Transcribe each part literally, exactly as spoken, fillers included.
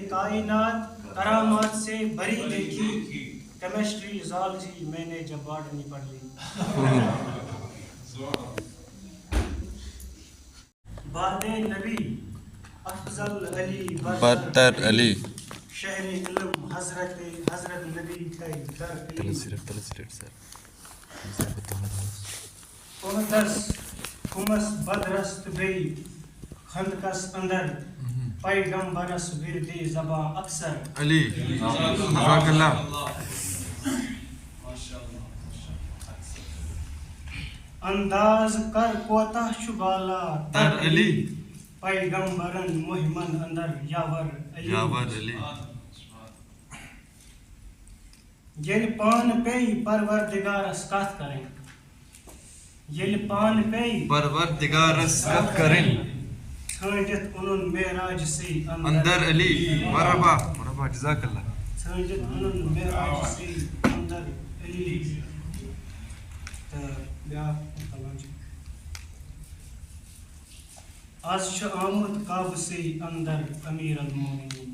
کائنات کرامات سے بھری دیکھی، کیمسٹری زالوجی میں نے جب باٹنی پڑھ لی۔ بعد نبی افضل علی برتر علی۔ شہر علم حضرت، حضرت نبی تئی در علی۔ تلہٕ صرف، تلہٕ صرف سر۔ اوہدس کُمس بدرس تہٕ بیٚیہِ خندقس اندر، پیغمبرس وردِ زباں اکثر۔ علی، جزاک اللہ۔ انداز کر کوتاہ چھُ بالا تر علی۔ پیغمبرن مہمن اندر یاور علی۔ یاور علی۔ ییٚلہِ پانہٕ پیٚیہِ پروردگارس کتھ کرٕنۍ، ییٚلہِ پانہٕ پیٚیہِ پروردگارس کتھ کرٕنۍ۔ ژھٲنٛڈِتھ اوٚنُن معراجسٕے اندر۔ اندر علی۔ مرحبا، مرحبا، جزاک اللہ۔ ژھٲنٛڈِتھ اوٚنُن معراجسٕے اندر علی۔ تہٕ بیٛاکھ کلام چھُ۔ از چھُ آمُت کعبہٕ سٕے اندر امیر المومنین۔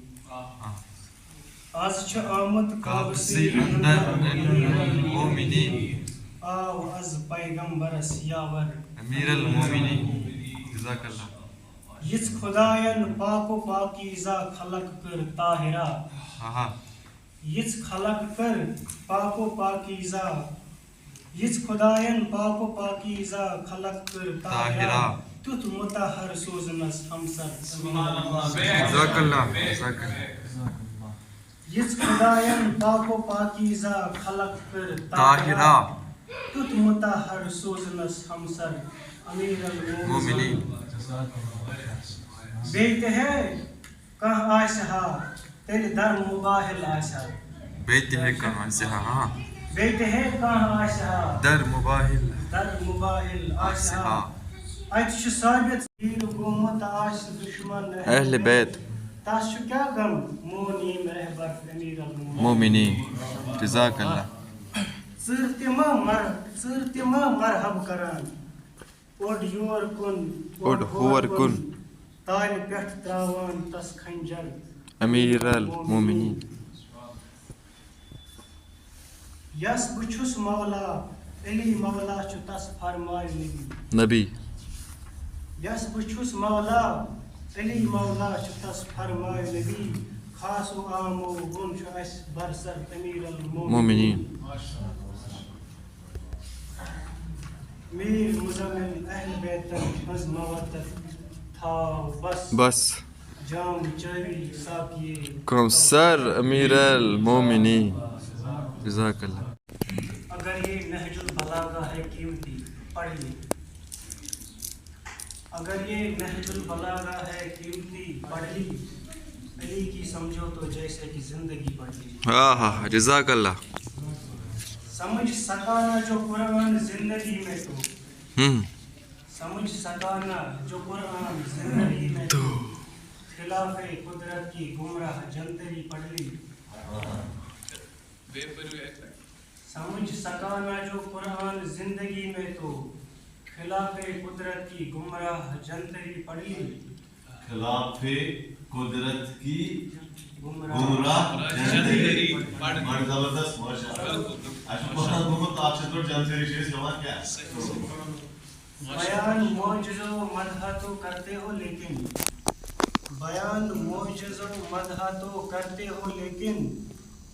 از چھُ آمُت کعبہٕ سٕے اندر امیر المومنین۔ آو از پیغمبرس یاور امیر المومنین۔ جزاک اللہ۔ یِژھ خداین پاک و پاکیزہ خلق کٔر طاہرہ۔ آہا۔ یِژھ خلق کٔر پاک و پاکیزہ، یِژھ خداین پاک و پاکیزہ خلق کٔر طاہرہ۔ طاہرہ۔ تیُتھ مطہر سوزنس ہمسر۔ جزاک اللہ، جزاک اللہ۔ یِژھ خداین پاک و پاکیزہ خلق کٔر طاہرہ۔ طاہرہ۔ تیُتھ مطہر سوزنس ہمسر امیر المومنین۔ مومنین۔ بیٚیہِ تہِ ہے کانٛہہ آسہِ ہا، تیٚلہِ در مباہل آسہِ ہا۔ بیٚیہِ تہِ ہے کانٛہہ آسہِ ہا، ہاں۔ بیٚیہِ تہِ ہے کانٛہہ آسہِ ہا۔ در مباہل۔ در مباہل آسہِ ہا۔ اَتہِ چھُ ثٲبت، تیٖر گوٚمُت آسہِ دُشمن اہل بیت۔ تس چھُ کیٛاہ غم، مون ییٚمۍ رہبر امیر المومنین۔ مومنین۔ جزاک اللہ۔ ژٕر تہِ ما مر-، ژٕر تہِ ما مرحب کران۔ اوٚڑ یور کُن، اوٚڑ ہور کُن۔ تالہِ پٮ۪ٹھ تراوان تس خنجر۔ امیر المومنین۔ یس بہٕ چھُس مولا، علی مولا چھُ تس فرماے نبی۔ نبی۔ یس بہٕ چھُس مولا، علی مولا چھُ تس فرماے نبی۔ خاص و عام و ووٚن چھُ اسہِ برسر امیر المومنین۔ مومنین۔ میر مزمل اہل بیتن ہنز مودت تھاو بس۔ بس۔ جام چٲوی ساقیے کوثر امیر المومنین۔ جزاک اللہ۔ اگر یہ نہج البلاغہ ہے قیمتی، پڑھ لی۔ اگر یہ نہج البلاغہ ہے قیمتی، پڑھ لی۔ علی کی سمجھو تو جیسے کہ زندگی پڑھ لی۔ آہا، جزاک اللہ۔ سمجھ سکا نہ جو قرآن زندگی میں تو۔ ہم۔ سمجھ سکا نہ جو قرآن زندگی میں تو۔ خلاف قدرت کی گمراہ جنتری پڑھ لی۔ سمجھ سکا نہ جو قرآن زندگی میں تو۔ خلاف قدرت کی گمراہ جنتری پڑھ لی۔ خلاف قدرت کی گمراہ۔ گمراہ جنتری۔ بڑٕ زبردست، ماشاء اللہ۔ اَسہِ چھُ قرآن گوٚمُت، تَتھ چھِ پٮ۪ٹھ جنتری چھِ أسۍ ہٮ۪وان کیٛاہ؟ بیان معجز و مدح تو کرتے ہو لیکن، بیان معجز و مدح تو کرتے ہو لیکن،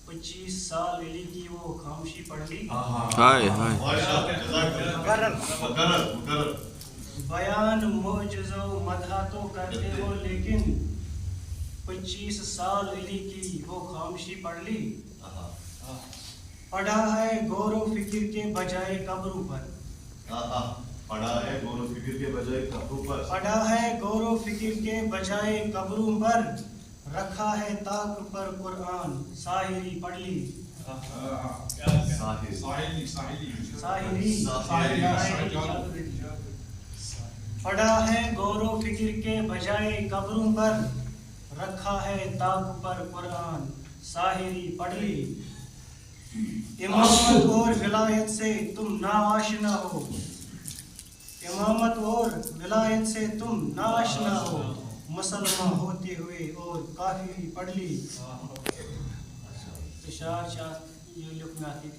پچیس سال علی کی وہ خاموشی پڑھ لی۔ ہائے، ہائے۔ ماشاء اللہ، جزاک اللہ۔ مقرر، مقرر۔ بیان معجز و مدح تو کرتے ہو لیکن، پچیس سال علی کی وہ خاموشی پڑھ لی۔ پڑھا ہے غور و فکر کے بجائے قبروں پر۔ آہا، پڑھا ہے غور و فکر کے بجائے قبروں پر۔ پڑھا ہے غور و فکر کے بجائے قبروں پر، رکھا ہے طاق پر قرآن، ساحری پڑھ لی۔ ساحری۔ ساحری۔ ساحری۔ پڑھا ہے غور و فکر کے بجائے قبروں پر، رکھا ہے طاق پر قرآن، ساحری پڑھ لی۔ امامت اور ولایت سے تم ناآشنا ہو، امامت اور ولایت سے تم ناآشنا ہو، مسلمان ہوتے ہوئے اور کافی بھی پڑھ لی۔ اشعار شاہ، یہ لکھنا تھی۔